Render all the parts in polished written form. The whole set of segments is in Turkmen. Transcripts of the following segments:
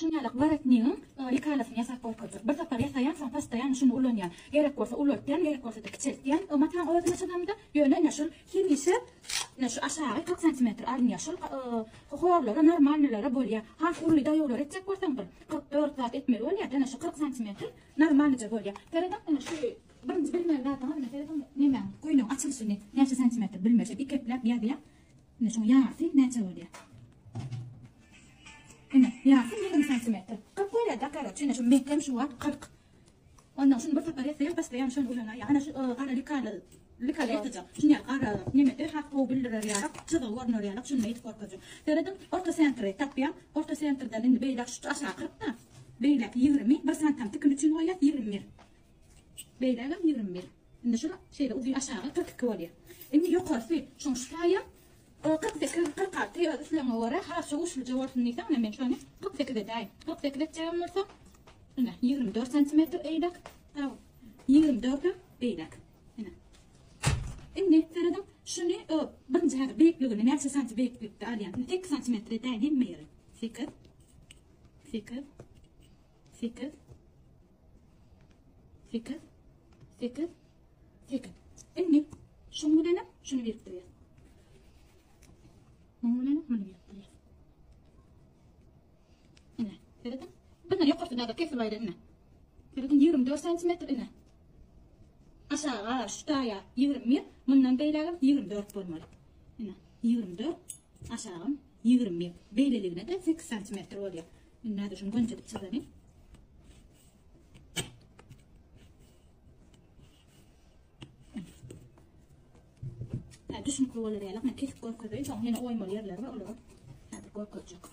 Şuny ýalak waretnigiň lekalasyny ýasap görkezjek. Bir sapar ýasaýan, soň postoýan şuny ulanýan. Gerek bolsa ulaltýan, gerek bolsa-da kiçeltýän. Mataň özüne çydamda, ýöne ine şul hemişe ine şu aşagy 40 santimetr alynýar. Şul horlara, normalnylara bolýar. Has uly daýawlar etjek bolsaň bir 44 zat etmeli bolýar. Ine şu 40 santimetr normalnyja bolýar. Serediň, ine şu birinji bilmeli zadyňyz ine serediň nemäň köýnegiň açylyşyny näçe santimetr bilmeli. Şeýdip iki epläp ýazýar. Ine şuň ýarysy näçe bolýar? Ine, ýarysy 20 santimetr. 40 bolýar da, garoç. Ine şu mekem şu wagt 40. Ondan şunu bir sapar ýasaýan, postoýan şony ulanaýan. Ana şu e, gara likaly likaly ýasajak. Şuny ýaly gara nemede has gowy bildirer ýaly, çyzygy görner ýaly şuny edip görkezjek. Serediň, orta sentri tapýan. Orta sentrden indi beýläk şu aşağı 40 da. Beýläk 20, bir santam tikin üçin goýýas 21. Beýlägem 21. Indi şul şeýle uzyn aşagy 42 bolýar. Indi ýokarsy şoň şu taýam 48, 46 öz islegiňe görä has şowuşlyja bolsun diýseň, ine men şony 48 edäýin. 48 etjegem bolsa, ine 24 santimetr eýläk, 24 hem beýläk. Ine. Indi serediň, şuny birinji häzir beýikligini näçe santi beýiklikde alýan? Indi 8 santimetr edäýin hemme ýeri. 8 8 8 8 8 8 Indi şuň bilen şuny birikdirýär. Muň bilen muny birikdirýär. Ine, serediň. Bundan ýokarsyna da kesip aýry ine. Serediň 24 santimetr ine. Aşaga şu taýa 21, mundan beýlägem 24 bolmaly. Ine, 24, aşagam 21. Beýleligine de 8 santimetr bolýar. Indi näde şuny gönjedip çyzalyň. Hä, düşünikli bolar ýaly, men kesip görkezeýin, soň ýene oýmaly ýerleri bar, olary häzir görkezjek.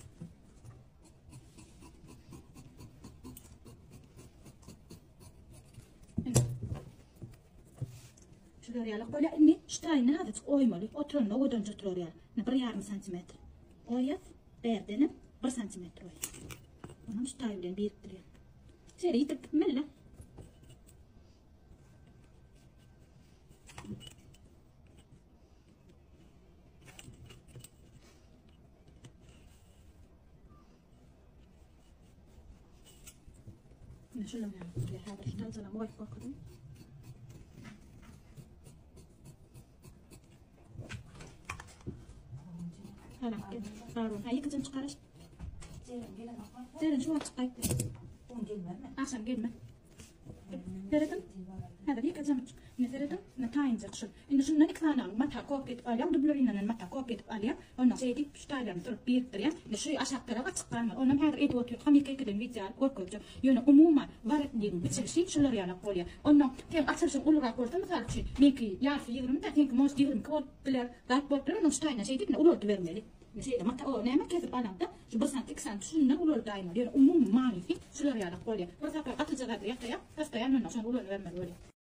Şular ýaly bolýar. Indi şu taýyny azajyk oýmaly. Oturanda owadanca oturar ýaly. Indi 1,5 santimetr. Oýýas, bärdenem 1 santimetr oýýas. Onam şu taýy bilen birikdirýär. Şeýle ýitirip gitmeli. Ine şular ýaly. Häzir şu taýjana goýup görkezeyim. Harun, ha ýykyjyny çykaryş. Jeren şu wagt çykaýyp. Agşam gelmez. Serediň. Häzir ýykyjyny çyk. Ine serediň. Ine taýynjak şul. Indi şundan iki sany mata kopýa edip alýaň, dublerinden mata kopýa edip alýaň. Ondan şeýdip şu taýlaryny syryp birikdirýäň. Indi şu aşak tarap açyk galmaly. Ondan häzir edip otyrkam ýeke-ýekeden wideo alyp görkezjek. Ýöne umuman waretnigiň biçilişi şular ýalak bolýar. Ondan seň açylyşyň ulurak bolsa mysal üçin, meňki ýarysy 20-de, seňki может 22 bolup biler, zat bolup biler. Ondan şu taýyndan şeýdip ine ulaldybermeli. Ine şeýle mata o näme kesip alaňda şu bir sant, iki sant şundan ulaldaýmaly. Ýöne umumy manysy şular ýalak bolýar. Bir sapar gatyja zady ýasaýaň, postoýan ondan şony ulanybermeli bolýar.